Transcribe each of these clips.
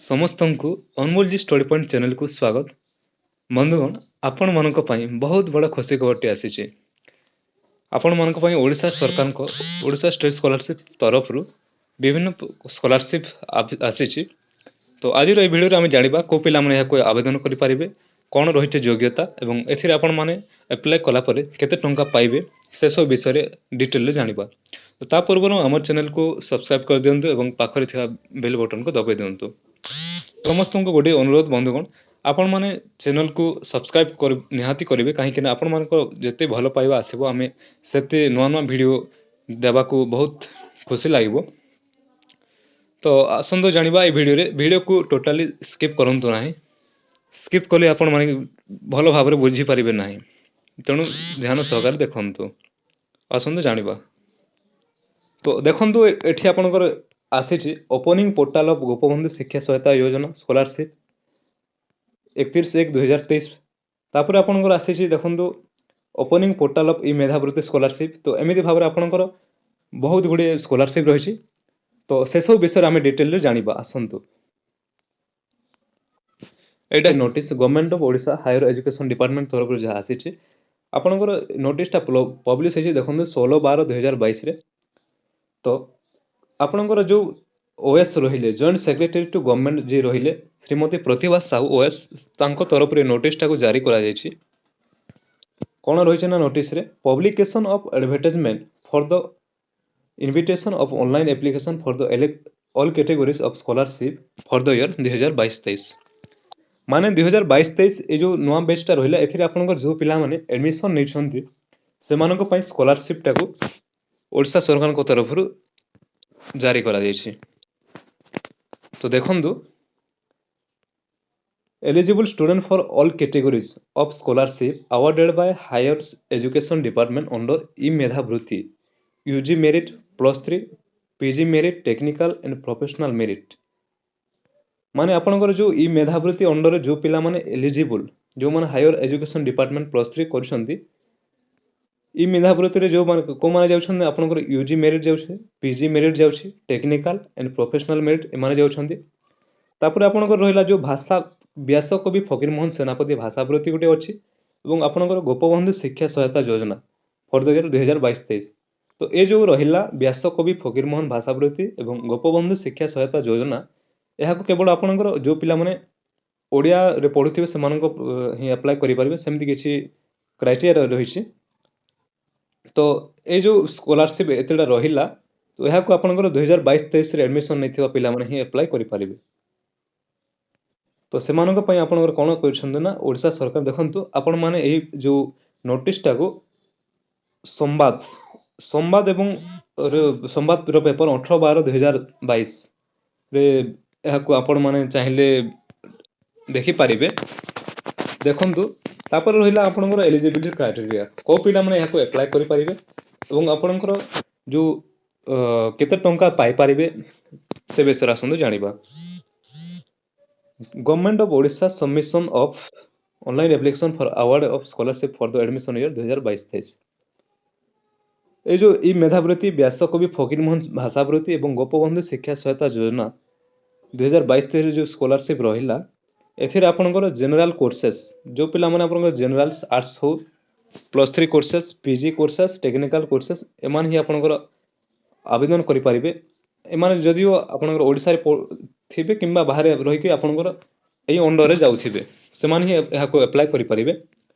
ସମସ୍ତଙ୍କୁ ଅନମୋଲଜି study point ଚ୍ୟାନେଲକୁ ସ୍ୱାଗତ। ବନ୍ଧୁଗଣ, ଆପଣମାନଙ୍କ ପାଇଁ ବହୁତ ବଡ଼ ଖୁସି ଖବରଟି ଆସିଛି। ଆପଣମାନଙ୍କ ପାଇଁ ଓଡ଼ିଶା ସରକାରଙ୍କ ଓଡ଼ିଶା ଷ୍ଟେଟ୍ ସ୍କଲାରସିପ୍ ତରଫରୁ ବିଭିନ୍ନ ସ୍କଲାରସିପ୍ ଆସିଛି। ତ ଆଜିର ଏହି ଭିଡ଼ିଓରେ ଆମେ ଜାଣିବା କେଉଁ ପିଲାମାନେ ଏହାକୁ ଆବେଦନ କରିପାରିବେ, କ'ଣ ରହିଛି ଯୋଗ୍ୟତା ଏବଂ ଏଥିରେ ଆପଣମାନେ ଆପ୍ଲାଏ କଲା ପରେ କେତେ ଟଙ୍କା ପାଇବେ, ସେସବୁ ବିଷୟରେ ଡିଟେଲରେ ଜାଣିବା। ତ ତା ପୂର୍ବରୁ ଆମ ଚ୍ୟାନେଲକୁ ସବସ୍କ୍ରାଇବ୍ କରିଦିଅନ୍ତୁ ଏବଂ ପାଖରେ ଥିବା ବେଲ୍ ବଟନକୁ ଦବାଇ ଦିଅନ୍ତୁ। ସମସ୍ତଙ୍କୁ ଗୋଟିଏ ଅନୁରୋଧ ବନ୍ଧୁଗଣ, ଆପଣମାନେ ଚ୍ୟାନେଲକୁ ସବସ୍କ୍ରାଇବ୍ କରି ନିହାତି କରିବେ, କାହିଁକିନା ଆପଣମାନଙ୍କ ଯେତେ ଭଲ ପାଇବା ଆସିବ, ଆମେ ସେତେ ନୂଆ ନୂଆ ଭିଡ଼ିଓ ଦେବାକୁ ବହୁତ ଖୁସି ଲାଗିବ। ତ ଆସନ୍ତୁ ଜାଣିବା ଏଇ ଭିଡ଼ିଓରେ। ଭିଡ଼ିଓକୁ ଟୋଟାଲି ସ୍କିପ୍ କରନ୍ତୁ ନାହିଁ। ସ୍କିପ୍ କଲେ ଆପଣମାନେ ଭଲ ଭାବରେ ବୁଝିପାରିବେ ନାହିଁ, ତେଣୁ ଧ୍ୟାନ ସହକାରେ ଦେଖନ୍ତୁ। ଆସନ୍ତୁ ଜାଣିବା। ତ ଦେଖନ୍ତୁ, ଏଠି ଆପଣଙ୍କର ଆସିଛି ଓପନିଂ ପୋର୍ଟାଲ ଅଫ୍ ଗୋପବନ୍ଧୁ ଶିକ୍ଷା ସହାୟତା ଯୋଜନା ସ୍କଲାରସିପ୍ 31/1/2023। ତାପରେ ଆପଣଙ୍କର ଆସିଛି, ଦେଖନ୍ତୁ, ଓପନିଂ ପୋର୍ଟାଲ ଅଫ୍ ଇ ମେଧାବୃତ୍ତି ସ୍କଲାରସିପ୍। ତ ଏମିତି ଭାବରେ ଆପଣଙ୍କର ବହୁତ ଗୁଡ଼ିଏ ସ୍କଲାରସିପ୍ ରହିଛି। ତ ସେସବୁ ବିଷୟରେ ଆମେ ଡିଟେଲରେ ଜାଣିବା। ଆସନ୍ତୁ। ଏଇଟା notice Government of Odisha Higher Education Department ତରଫରୁ ଯାହା ଆସିଛି। ଆପଣଙ୍କର ନୋଟିସଟା ପବ୍ଲିଶ ହେଇଛି, ଦେଖନ୍ତୁ, 16/12/2022ରେ। ତ ଆପଣଙ୍କର ଯେଉଁ ଓଏସ୍ ରହିଲେ, ଜଏଣ୍ଟ ସେକ୍ରେଟାରୀ ଟୁ ଗଭର୍ଣ୍ଣମେଣ୍ଟ ଯିଏ ରହିଲେ, ଶ୍ରୀମତୀ ପ୍ରତିଭା ସାହୁ ଓଏସ୍, ତାଙ୍କ ତରଫରୁ ଏ ନୋଟିସଟାକୁ ଜାରି କରାଯାଇଛି। କ'ଣ ରହିଛି ନା ନୋଟିସରେ publication of advertisement for the invitation of online application for the all categories of scholarship for the year 2022-23। ମାନେ 2022-23 ଏ ଯେଉଁ ନୂଆ ବେଚ୍ଟା ରହିଲା, ଏଥିରେ ଆପଣଙ୍କର ଯେଉଁ ପିଲାମାନେ ଆଡ଼ମିସନ୍ ନେଇଛନ୍ତି, ସେମାନଙ୍କ ପାଇଁ ସ୍କଲାରସିପ୍ଟାକୁ ଓଡ଼ିଶା ସରକାରଙ୍କ ତରଫରୁ ଜାରି କରାଯାଇଛି। ତ ଦେଖନ୍ତୁ, eligible student for all categories of scholarship awarded by Higher Education Department under e-Medhabruti, UG merit, plus 3, PG merit, technical and professional merit। ମାନେ ଆପଣଙ୍କର ଯେଉଁ ଇ ମେଧାବୃତ୍ତି ଅଣ୍ଡରରେ ଯେଉଁ ପିଲାମାନେ ଏଲିଜିବୁଲ୍, ଯେଉଁମାନେ higher education department plus three କରୁଛନ୍ତି, ଇ ମେଧାବୃତ୍ତିରେ ଯେଉଁମାନେ କେଉଁମାନେ ଯାଉଛନ୍ତି, ଆପଣଙ୍କର ୟୁ ଜି ମେରିଟ୍ ଯାଉଛି, ପି ଜି ମେରିଟ୍ ଯାଉଛି, ଟେକ୍ନିକାଲ ଆଣ୍ଡ ପ୍ରଫେସନାଲ ମେରିଟ୍, ଏମାନେ ଯାଉଛନ୍ତି। ତାପରେ ଆପଣଙ୍କର ରହିଲା ଯେଉଁ ଭାଷା ବ୍ୟାସକବି ଫକୀରମୋହନ ସେନାପତି ଭାଷାବୃତ୍ତି ଗୋଟେ ଅଛି ଏବଂ ଆପଣଙ୍କର ଗୋପବନ୍ଧୁ ଶିକ୍ଷା ସହାୟତା ଯୋଜନା ଫର୍ the year 2022-23। ତ ଏ ଯେଉଁ ରହିଲା ବ୍ୟାସକବି ଫକୀରମୋହନ ଭାଷାବୃତ୍ତି ଏବଂ ଗୋପବନ୍ଧୁ ଶିକ୍ଷା ସହାୟତା ଯୋଜନା, ଏହାକୁ କେବଳ ଆପଣଙ୍କର ଯେଉଁ ପିଲାମାନେ ଓଡ଼ିଆରେ ପଢ଼ୁଥିବେ, ସେମାନଙ୍କ ହିଁ ଆପ୍ଲାଏ କରିପାରିବେ, ସେମିତି କିଛି କ୍ରାଇଟେରିଆ ରହିଛି। ତ ଏଇ ଯେଉଁ ସ୍କଲାରସିପ୍ ଏତେଟା ରହିଲା, ତ ଏହାକୁ ଆପଣଙ୍କର 2022-23ରେ ଆଡ଼ମିସନ୍ ନେଇଥିବା ପିଲାମାନେ ହିଁ ଆପ୍ଲାଏ କରିପାରିବେ। ତ ସେମାନଙ୍କ ପାଇଁ ଆପଣଙ୍କର କ'ଣ କରିଛନ୍ତି ନା ଓଡ଼ିଶା ସରକାର, ଦେଖନ୍ତୁ, ଆପଣମାନେ ଏଇ ଯେଉଁ ନୋଟିସଟାକୁ ସମ୍ବାଦ ଏବଂ ସମ୍ବାଦର ପେପର 18/12/2022ରେ ଏହାକୁ ଆପଣମାନେ ଚାହିଁଲେ ଦେଖିପାରିବେ। ଦେଖନ୍ତୁ, ତାପରେ ରହିଲା ଆପଣଙ୍କର ଏଲିଜିବିଲିଟି କ୍ରାଇଟେରିଆ, କେଉଁ ପିଲାମାନେ ଏହାକୁ ଆପ୍ଲାଏ କରିପାରିବେ ଏବଂ ଆପଣଙ୍କର ଯେଉଁ କେତେ ଟଙ୍କା ପାଇପାରିବେ, ସେ ବିଷୟରେ ଆସନ୍ତୁ ଜାଣିବା। Government of Odisha submission of online application for award of scholarship for the admission year 2022-23। ଏଇ ଯେଉଁ ଇ ମେଧାବୃତ୍ତି, ବ୍ୟାସକବି ଫକୀରମୋହନ ଭାଷାବୃତ୍ତି ଏବଂ ଗୋପବନ୍ଧୁ ଶିକ୍ଷା ସହାୟତା ଯୋଜନା 2022-23 ଯେଉଁ ସ୍କଲାରସିପ୍ ରହିଲା, ଏଥିରେ ଆପଣଙ୍କର ଜେନେରାଲ କୋର୍ସେସ୍, ଯେଉଁ ପିଲାମାନେ ଆପଣଙ୍କର ଜେନେରାଲ ଆର୍ଟ୍ସ ହଉ, plus three courses, PG courses, technical courses, ଏମାନେ ହିଁ ଆପଣଙ୍କର ଆବେଦନ କରିପାରିବେ। ଏମାନେ ଯଦିଓ ଆପଣଙ୍କର ଓଡ଼ିଶାରେ ଥିବେ କିମ୍ବା ବାହାରେ ରହିକି ଆପଣଙ୍କର ଏଇ ଅଣ୍ଡରରେ ଯାଉଥିବେ, ସେମାନେ ହିଁ ଏହାକୁ ଆପ୍ଲାଏ କରିପାରିବେ।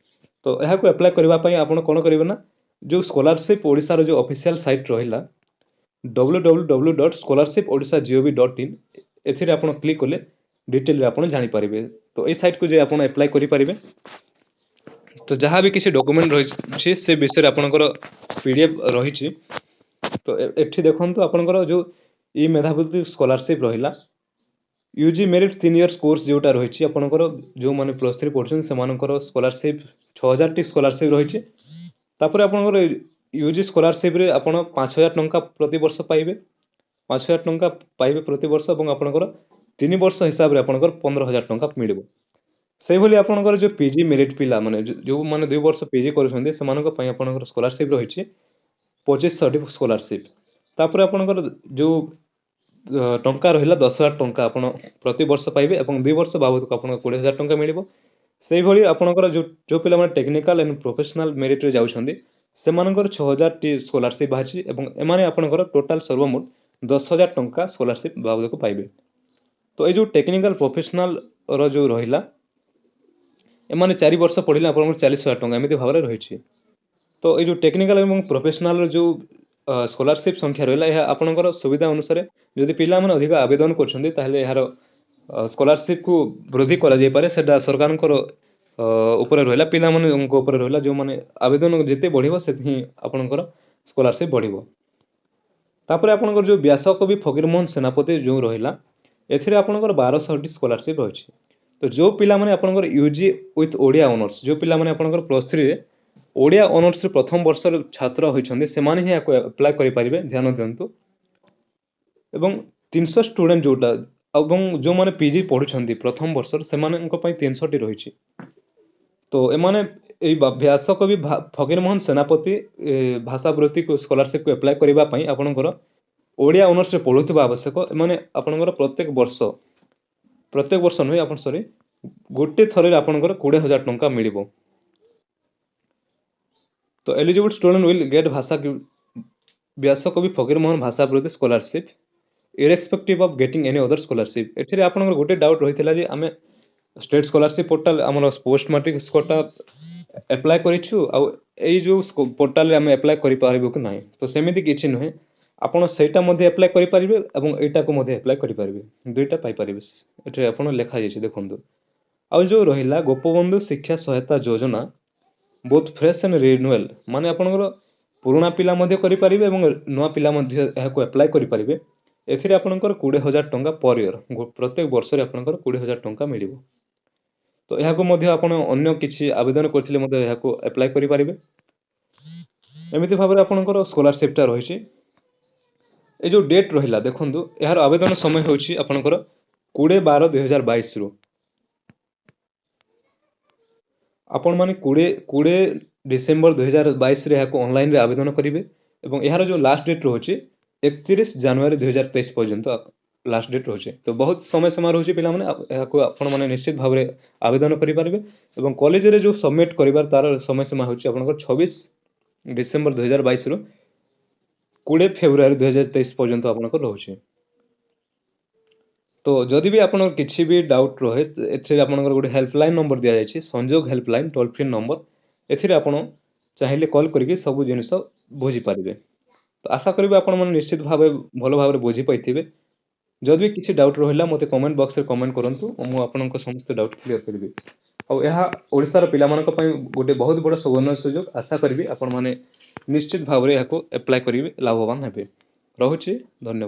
ତ ଏହାକୁ ଆପ୍ଲାଏ କରିବା ପାଇଁ ଆପଣ କ'ଣ କରିବେ ନା ଯେଉଁ ସ୍କଲାରସିପ୍ ଓଡ଼ିଶାର ଯେଉଁ ଅଫିସିଆଲ ସାଇଟ୍ ରହିଲା, www.scholarshipodisha.gov.in, ଏଥିରେ ଆପଣ କ୍ଲିକ୍ କଲେ ଡିଟେଲରେ ଆପଣ ଜାଣିପାରିବେ। ତ ଏଇ ସାଇଟ୍କୁ ଯାଇ ଆପଣ ଆପ୍ଲାଏ କରିପାରିବେ। ତ ଯାହା ବି କିଛି ଡକୁମେଣ୍ଟ ରହିଛି, ସେ ବିଷୟରେ ଆପଣଙ୍କର ପିଡିଏଫ୍ ରହିଛି। ତ ଏଠି ଦେଖନ୍ତୁ, ଆପଣଙ୍କର ଯେଉଁ ଇ ମେଧାବୃତ୍ତି ସ୍କଲାରସିପ୍ ରହିଲା, U G merit 3 years course ଯେଉଁଟା ରହିଛି, ଆପଣଙ୍କର ଯେଉଁମାନେ ପ୍ଲସ୍ ଥ୍ରୀ ପଢ଼ୁଛନ୍ତି, ସେମାନଙ୍କର ସ୍କଲାରସିପ୍ 6000ଟି ସ୍କଲାରସିପ୍ ରହିଛି। ତାପରେ ଆପଣଙ୍କର ୟୁ ଜି ସ୍କଲାରସିପ୍ରେ ଆପଣ 5000 ଟଙ୍କା ପ୍ରତିବର୍ଷ ପାଇବେ, 5000 ଟଙ୍କା ପାଇବେ ପ୍ରତିବର୍ଷ ଏବଂ ଆପଣଙ୍କର 3 ବର୍ଷ ହିସାବରେ ଆପଣଙ୍କର 15,000 ଟଙ୍କା ମିଳିବ। ସେଇଭଳି ଆପଣଙ୍କର ଯେଉଁ ପି ଜି ମେରିଟ୍ ପିଲାମାନେ, ଯେଉଁମାନେ 2 ବର୍ଷ ପି ଜି କରୁଛନ୍ତି, ସେମାନଙ୍କ ପାଇଁ ଆପଣଙ୍କର ସ୍କଲାରସିପ୍ ରହିଛି 2500ଟି ସ୍କଲାରସିପ୍। ତାପରେ ଆପଣଙ୍କର ଯେଉଁ ଟଙ୍କା ରହିଲା, 10,000 ଟଙ୍କା ଆପଣ ପ୍ରତିବର୍ଷ ପାଇବେ ଏବଂ 2 ବର୍ଷ ବାବଦକୁ ଆପଣଙ୍କୁ 20,000 ଟଙ୍କା ମିଳିବ। ସେଇଭଳି ଆପଣଙ୍କର ଯେଉଁ ପିଲାମାନେ ଟେକ୍ନିକାଲ୍ ଆଣ୍ଡ ପ୍ରଫେସନାଲ୍ ମେରିଟ୍ରେ ଯାଉଛନ୍ତି, ସେମାନଙ୍କର 6000ଟି ସ୍କଲାରସିପ୍ ବାହାରିଛି ଏବଂ ଏମାନେ ଆପଣଙ୍କର ଟୋଟାଲ୍ ସର୍ବମୋଟ 10,000 ଟଙ୍କା ସ୍କଲାରସିପ୍ ବାବଦକୁ ପାଇବେ। ତ ଏଇ ଯେଉଁ ଟେକ୍ନିକାଲ୍ ପ୍ରଫେସନାଲ୍ର ଯେଉଁ ରହିଲା, ଏମାନେ 4 ବର୍ଷ ପଢ଼ିଲେ ଆପଣଙ୍କର 40,000 ଟଙ୍କା, ଏମିତି ଭାବରେ ରହିଛି। ତ ଏଇ ଯେଉଁ ଟେକ୍ନିକାଲ୍ ଏବଂ ପ୍ରଫେସନାଲ୍ର ଯେଉଁ ସ୍କଲାରସିପ୍ ସଂଖ୍ୟା ରହିଲା, ଏହା ଆପଣଙ୍କର ସୁବିଧା ଅନୁସାରେ ଯଦି ପିଲାମାନେ ଅଧିକ ଆବେଦନ କରୁଛନ୍ତି, ତାହେଲେ ଏହାର ସ୍କଲାରସିପ୍କୁ ବୃଦ୍ଧି କରାଯାଇପାରେ। ସେଇଟା ସରକାରଙ୍କର ଉପରେ ରହିଲା, ପିଲାମାନଙ୍କ ଉପରେ ରହିଲା। ଯେଉଁମାନେ ଆବେଦନ ଯେତେ ବଢ଼ିବ, ସେତେ ହିଁ ଆପଣଙ୍କର ସ୍କଲାରସିପ୍ ବଢ଼ିବ। ତାପରେ ଆପଣଙ୍କର ଯେଉଁ ବ୍ୟାସକବି ଫକୀରମୋହନ ସେନାପତି ଯେଉଁ ରହିଲା, ଏଥିରେ ଆପଣଙ୍କର 1200ଟି ସ୍କଲାରସିପ୍ ରହିଛି। ତ ଯେଉଁ ପିଲାମାନେ ଆପଣଙ୍କର ୟୁଜି ୱିଥ୍ ଓଡ଼ିଆ ଅନର୍ସ, ଯେଉଁ ପିଲାମାନେ ଆପଣଙ୍କର +3ରେ ଓଡ଼ିଆ ଅନର୍ସରେ ପ୍ରଥମ ବର୍ଷର ଛାତ୍ର ହୋଇଛନ୍ତି, ସେମାନେ ହିଁ ଏହାକୁ ଆପ୍ଲାଏ କରିପାରିବେ, ଧ୍ୟାନ ଦିଅନ୍ତୁ। ଏବଂ 300 ଷ୍ଟୁଡେଣ୍ଟ ଯେଉଁଟା ଏବଂ ଯେଉଁମାନେ ପିଜି ପଢ଼ୁଛନ୍ତି ପ୍ରଥମ ବର୍ଷର, ସେମାନଙ୍କ ପାଇଁ 300ଟି ରହିଛି। ତ ଏମାନେ ଏଇ ବ୍ୟାସକବି ଫକୀରମୋହନ ସେନାପତି ଭାଷାବୃତ୍ତିକୁ ସ୍କଲାରସିପ୍କୁ ଆପ୍ଲାଏ କରିବା ପାଇଁ ଆପଣଙ୍କର ଓଡ଼ିଆ ଅନର୍ସରେ ପଢ଼ୁଥିବା ଆବଶ୍ୟକ। ଏମାନେ ଆପଣଙ୍କର ପ୍ରତ୍ୟେକ ବର୍ଷ, ପ୍ରତ୍ୟେକ ବର୍ଷ ନୁହେଁ ଆପଣ, ସରି, ଗୋଟେ ଥରରେ ଆପଣଙ୍କର 20,000 ଟଙ୍କା ମିଳିବ। ତ eligible student will get ଭାଷା ବ୍ୟାସକବି Fakirmohan ଭାଷାବୃତ୍ତି scholarship irrespective of getting any other scholarship। ଏଥିରେ ଆପଣଙ୍କର ଗୋଟେ ଡାଉଟ୍ ରହିଥିଲା ଯେ ଆମେ ଷ୍ଟେଟ୍ ସ୍କଲାରସିପ୍ ପୋର୍ଟାଲ ଆମର ପୋଷ୍ଟ ମାଟ୍ରିକ ସ୍କୋଟା ଆପ୍ଲାଏ କରିଛୁ, ଆଉ ଏଇ ଯେଉଁ ପୋର୍ଟାଲରେ ଆମେ ଆପ୍ଲାଏ କରିପାରିବୁ କି ନାହିଁ? ତ ସେମିତି କିଛି ନୁହେଁ, ଆପଣ ସେଇଟା ମଧ୍ୟ ଆପ୍ଲାଏ କରିପାରିବେ ଏବଂ ଏଇଟାକୁ ମଧ୍ୟ ଆପ୍ଲାଏ କରିପାରିବେ, ଦୁଇଟା ପାଇପାରିବେ। ଏଥିରେ ଆପଣ ଲେଖାଯାଇଛି, ଦେଖନ୍ତୁ। ଆଉ ଯେଉଁ ରହିଲା ଗୋପବନ୍ଧୁ ଶିକ୍ଷା ସହାୟତା ଯୋଜନା, ବୋଥ୍ ଫ୍ରେଶ୍ ଆଣ୍ଡ ରିନ୍ୟୁଆଲ୍, ମାନେ ଆପଣଙ୍କର ପୁରୁଣା ପିଲା ମଧ୍ୟ କରିପାରିବେ ଏବଂ ନୂଆ ପିଲା ମଧ୍ୟ ଏହାକୁ ଆପ୍ଲାଏ କରିପାରିବେ। ଏଥିରେ ଆପଣଙ୍କର 20,000 ଟଙ୍କା ପର୍ ଇୟର୍, ପ୍ରତ୍ୟେକ ବର୍ଷରେ ଆପଣଙ୍କର 20,000 ଟଙ୍କା ମିଳିବ। ତ ଏହାକୁ ମଧ୍ୟ ଆପଣ ଅନ୍ୟ କିଛି ଆବେଦନ କରିଥିଲେ ମଧ୍ୟ ଏହାକୁ ଆପ୍ଲାଏ କରିପାରିବେ। ଏମିତି ଭାବରେ ଆପଣଙ୍କର ସ୍କଲାରସିପ୍ଟା ରହିଛି। ଏ ଯେଉଁ ଡେଟ୍ ରହିଲା, ଦେଖନ୍ତୁ, ଏହାର ଆବେଦନ ସମୟ ହେଉଛି ଆପଣଙ୍କର 20/12/2022ରୁ। ଆପଣମାନେ 20 ଡିସେମ୍ବର 2022ରେ ଏହାକୁ ଅନଲାଇନ୍ରେ ଆବେଦନ କରିବେ ଏବଂ ଏହାର ଯେଉଁ ଲାଷ୍ଟ ଡେଟ୍ ରହୁଛି, 31 ଜାନୁଆରୀ 2023 ପର୍ଯ୍ୟନ୍ତ ଲାଷ୍ଟ ଡେଟ୍ ରହୁଛି। ତ ବହୁତ ସମୟ ସୀମା ରହୁଛି ପିଲାମାନେ, ଏହାକୁ ଆପଣମାନେ ନିଶ୍ଚିତ ଭାବରେ ଆବେଦନ କରିପାରିବେ। ଏବଂ କଲେଜରେ ଯେଉଁ ସବମିଟ୍ କରିବାର ତାର ସମୟ ସୀମା ହେଉଛି ଆପଣଙ୍କର 26 ଡିସେମ୍ବର 2022ରୁ 20 ଫେବୃଆରୀ 2023 ପର୍ଯ୍ୟନ୍ତ ଆପଣଙ୍କର ରହୁଛି। ତ ଯଦି ବି ଆପଣଙ୍କର କିଛି ବି ଡାଉଟ୍ ରହେ, ଏଥିରେ ଆପଣଙ୍କର ଗୋଟେ ହେଲ୍ପଲାଇନ୍ ନମ୍ବର ଦିଆଯାଇଛି, ସଂଯୋଗ ହେଲ୍ପଲାଇନ୍ ଟୋଲ୍ ଫ୍ରି ନମ୍ବର। ଏଥିରେ ଆପଣ ଚାହିଁଲେ କଲ୍ କରିକି ସବୁ ଜିନିଷ ବୁଝିପାରିବେ। ତ ଆଶା କରିବି ଆପଣମାନେ ନିଶ୍ଚିତ ଭାବେ ଭଲ ଭାବରେ ବୁଝିପାରିଥିବେ। ଯଦି ବି କିଛି ଡାଉଟ୍ ରହିଲା, ମୋତେ କମେଣ୍ଟ ବକ୍ସରେ କମେଣ୍ଟ କରନ୍ତୁ, ମୁଁ ଆପଣଙ୍କ ସମସ୍ତ ଡାଉଟ୍ କ୍ଲିୟର କରିବି। ଆଉ ଏହା ଓଡ଼ିଶାର ପିଲାମାନଙ୍କ ପାଇଁ ଗୋଟେ ବହୁତ ବଡ଼ ସୁବର୍ଣ୍ଣ ସୁଯୋଗ। ଆଶା କରିବି ଆପଣମାନେ ନିଶ୍ଚିତ ଭାବରେ ଏହାକୁ ଆପ୍ଲାଏ କରିବେ, ଲାଭବାନ ହେବେ। ରହୁଛି, ଧନ୍ୟବାଦ।